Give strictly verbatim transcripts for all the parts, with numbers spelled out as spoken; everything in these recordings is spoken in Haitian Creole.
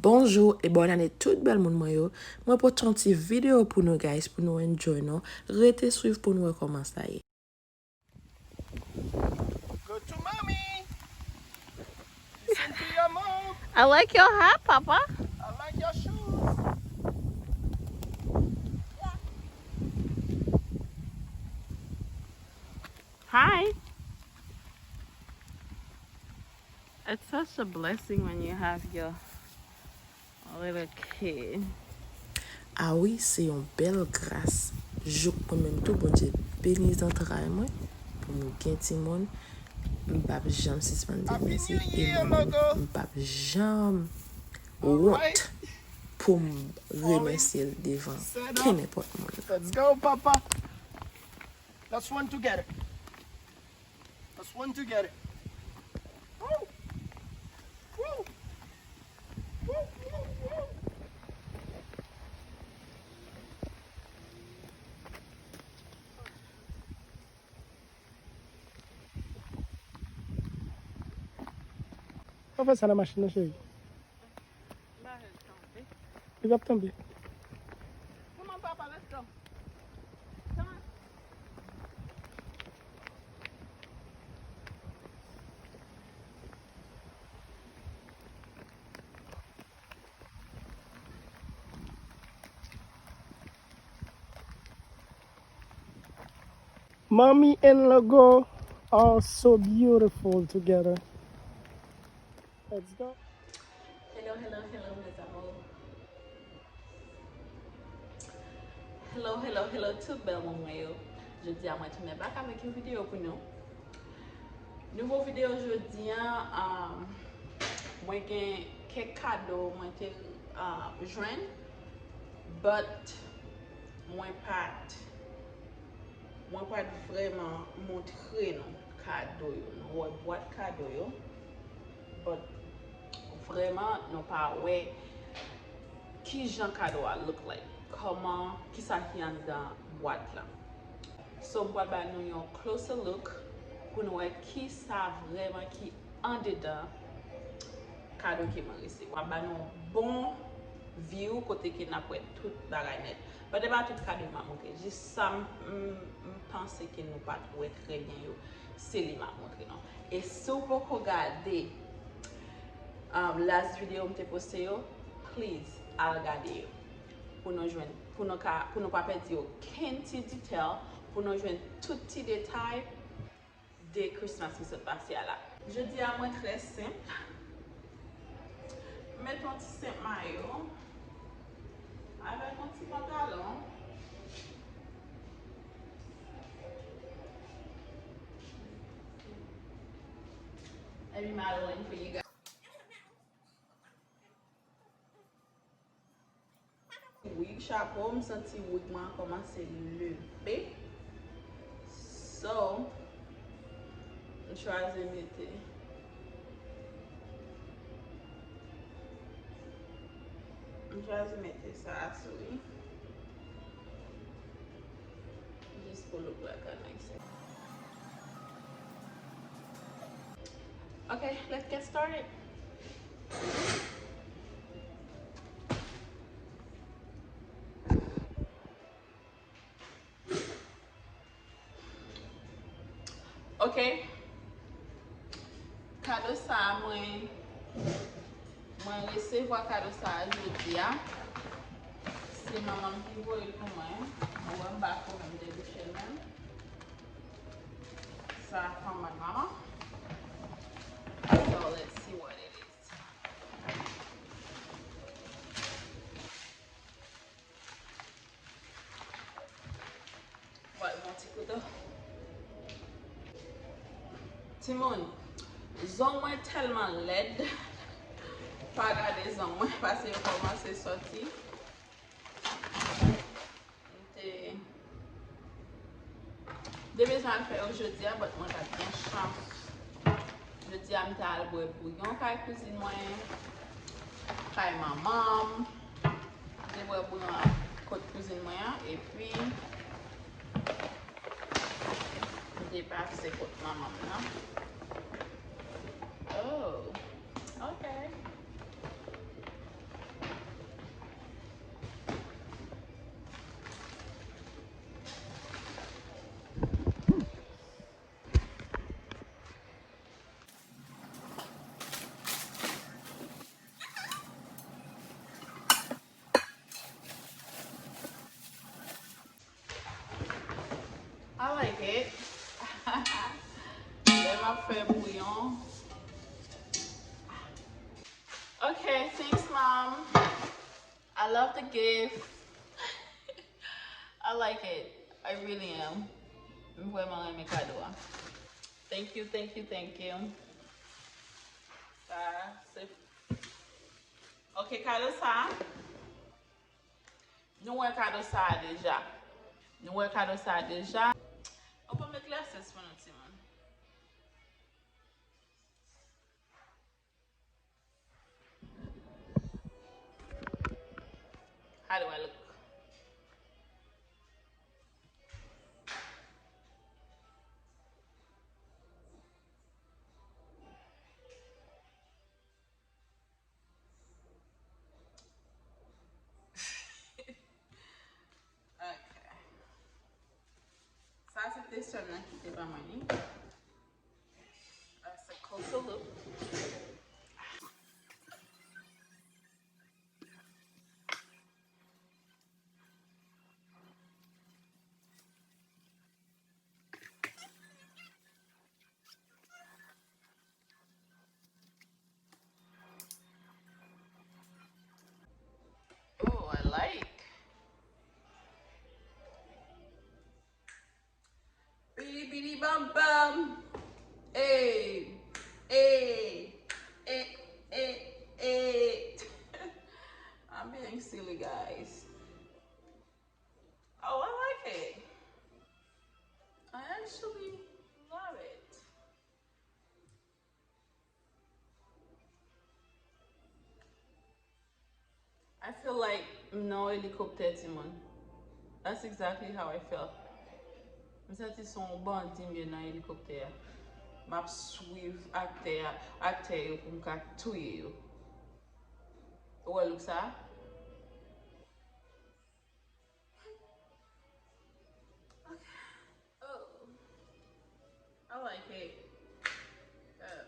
Bonjou e bòn ane tout bèl moun mwen yo. Mwen pote yon ti videyo pou nou, guys, pou nou enjoy nou. Rete swiv pou nou wè kòman sa ye. Go to mommy. Listen to your mom. I like your hat, Papa. I like your shoes. Hi. It's such a blessing when you have your little kid. A wi, se yon bèl gras. Jouk mwen menm tou, Bondye beni zantray mwen pou m gen timoun. M p ap janm sispann di l mèsi e mwen menm, m p ap janm wont pou m remèsye l devan kenenpòt moun. Let's go, Papa. Let's run together. Let's run together. Woo! Woo! Woo! Woo! Woo! Pa fè sa nan machin nan, cheri. Li p ap tonbe. Come on, Papa, let's go. Come on. Mommy and Logo are so beautiful together. Let's go. Hello, hello, hello, mes amours. Hello, hello, hello, tout bèl moun mwen yo. Jodi a mwen tounen back avèk yon videyo pou nou. Nouvo videyo jodi a, um, mwen gen kèk kado mwen te, uh, jwenn, but mwen pa t, mwen pa t vrèman montre nou kado yo. Nou wè bwat kado yo, but vrèman nou pa wè kijan kado a look like, kòman, kisa ki anndan bwat la. So, m pral ba nou yon closer look pou nou wè kisa vrèman ki andedan kado ke mwen resevwa. M ap ba nou yon bon view kote ke n ap wè tout bagay nèt. But e pa tout kado m ap montre, jis sa m, m, m panse ke nou pa t wè trè byen yo, se li m ap montre nou. E si w poko gade, um, last video m te poste yo, please, al gade yo. Pou nou jwenn, pou nou ka, pou nou pa pèdi okenn ti detail, pou nou jwenn tout ti detay de Christmas ki sot pase a la. Jodi a mwen trè senp. M met yon ti senp mayo avèk yon ti pantalon. Let me model in for you guys. Wig, chapo, m santi wig mwen an kòmanse leve. So, m chwazi mete, m chwazi mete sa a sou li. Jis pou look la ka nice. Ok, let's get started. Ok. Kado sa a, mwen, mwen resevwa kado sa a jodi a. Se manman m ki voye l pou mwen. Mwen wè m pa ko menm de bouche l menm. Sa a from my mama. So let's see what it is. Wè, yon ti kouto. Timoun, zong mwen tèlman lèd. Pa gade zong mwen, paske yo kòmanse sòti. M te, m te bezwen al fè yo jodi a, but mwen pa t gen chans. Jodi a, m te al bwè bouyon kay kouzin mwen, kay manman m. M te bwè bouyon an kot kouzin mwen an, epi m te pase kot manman m nan. Oh, ok. I love the gift. I like it. I really am. M vrèman renmen kado a. Thank you, thank you, thank you. Sa se, ok, kado sa. Nou wè kado sa a deja. Nou wè kado sa a deja. Ou pa met glasses pou nou, timoun. How do I look? Ok. Sa se te sèl nan ki te ban mwen li. That's a closer look. Oh, I like. Bidi bidi bam bam. Hey, hey, hey, hey, hey. I'm being silly, guys. Oh, I like it. I actually love it. I feel like m nan yon elikoptè, timoun. That's exactly how I feel. M santi se yon bandi m ye nan elikoptè a. M ap swiv aktè a, aktè yo pou m ka touye yo. Ou wè look sa? Okay. Oh. I like it. Um,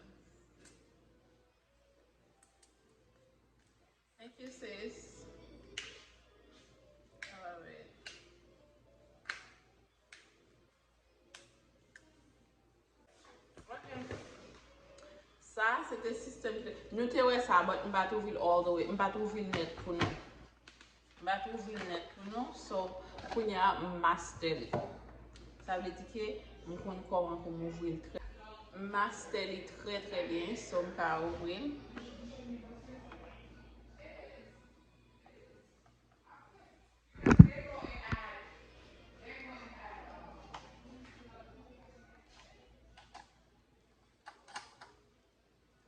thank you, sis. I love it. Ok. Sa, se te sistèm ki te, nou te wè sa, but m pa t ouvri l all the way. M pa t ouvri l nèt pou nou. M pa t ouvri l nèt pou nou. So, kounye a, m master li. Sa vle di ke m konn kòman pou m ouvri l trè. M master li trè, trè byen. So, m ka ouvri l.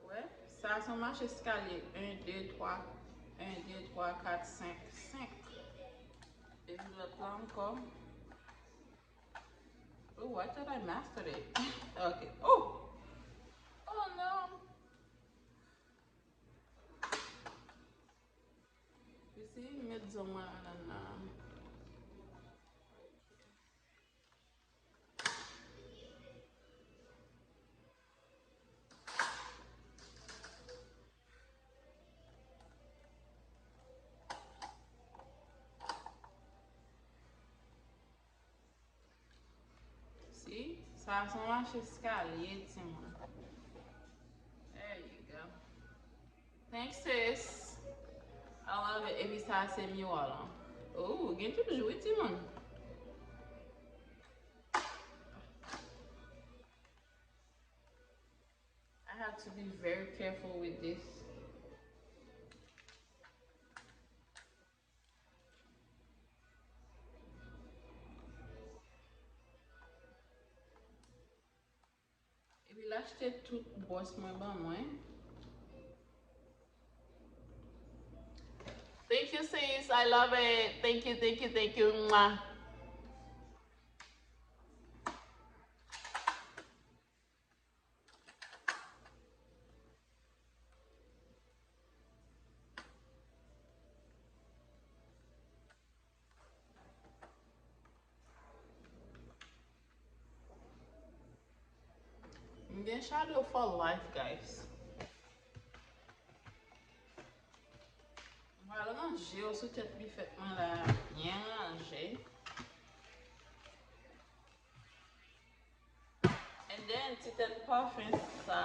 Wè, sa se yon mache eskalye. En, de, twa. En, de, twa, kat, senk. Senk. Epi lòt la ankò. Oh, I thought I mastered it. Ok. Oh! Oh, no! You see, met zong mwen anndan. Si, sa se yon mache eskalye, timoun. There you go. Thanks, sis. I love it. Epi sa se miwa lan. Oh, gen tout jou, wi, timoun. I have to be very careful with this. Epi l achte tout bwòs mwen ban mwen. Thank you, sis. I love it. Thank you, thank you, thank you. Mwah. M gen shadow for life, guys. M pral ranje yo sou tèt bifèt mwen la, byen ranje. And then, ti tèt pafen sa,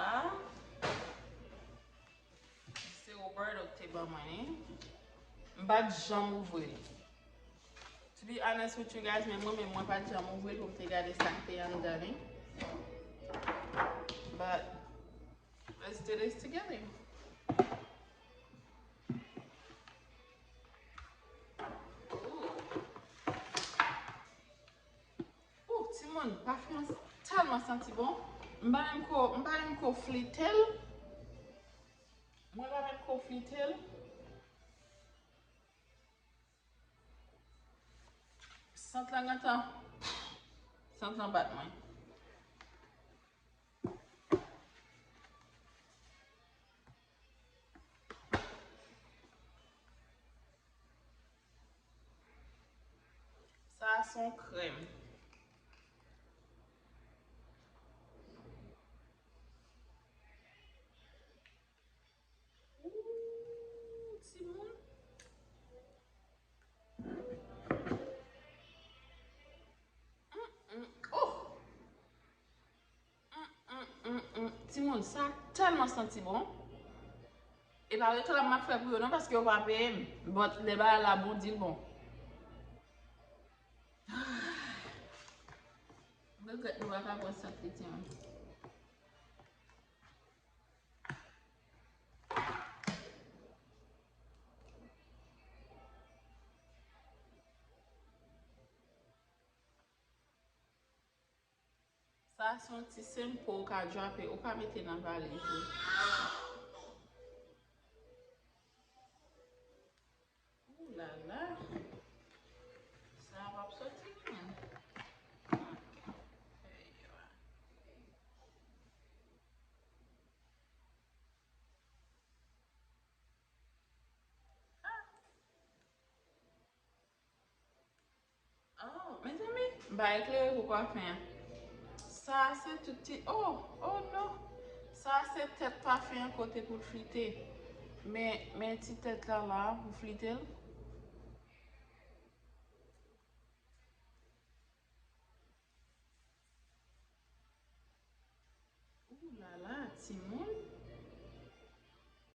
se Roberto ki te ban mwen li. M pa t janm ouvri l. To be honest with you guys, men mwen menm mwen pa t janm ouvri l pou m te gade sa k te anndan li. But let's do this together. Ooh. Ooh, timoun, pafen an tèlman santi bon. M pa menm ko, m pa menm ko flite l. Mwen pa menm ko flite l. Sant lan gentan, sant lan bat mwen. Sa a se yon krèm. Ooh, timoun. Mm, mm. Oh! Mm, mm, mm, mm. Timoun, sa tèlman santi bon. E pa reklam m ap fè pou yo non, paske yo pa peye m. But lè bagay la bon, di l bon. M regrèt nou pa ka pran sant li, timoun. Sa se yon ti senpo ou ka drape, ou ka mete nan valiz ou. Ooh la la. Sa p ap soti, non. Oh, mezanmi, m pa eklere pou pafen an. Sa se tout ti, oh, oh non. Sa se tèt pafen an kote pou l flite. Men, men ti tèt la la pou flite l.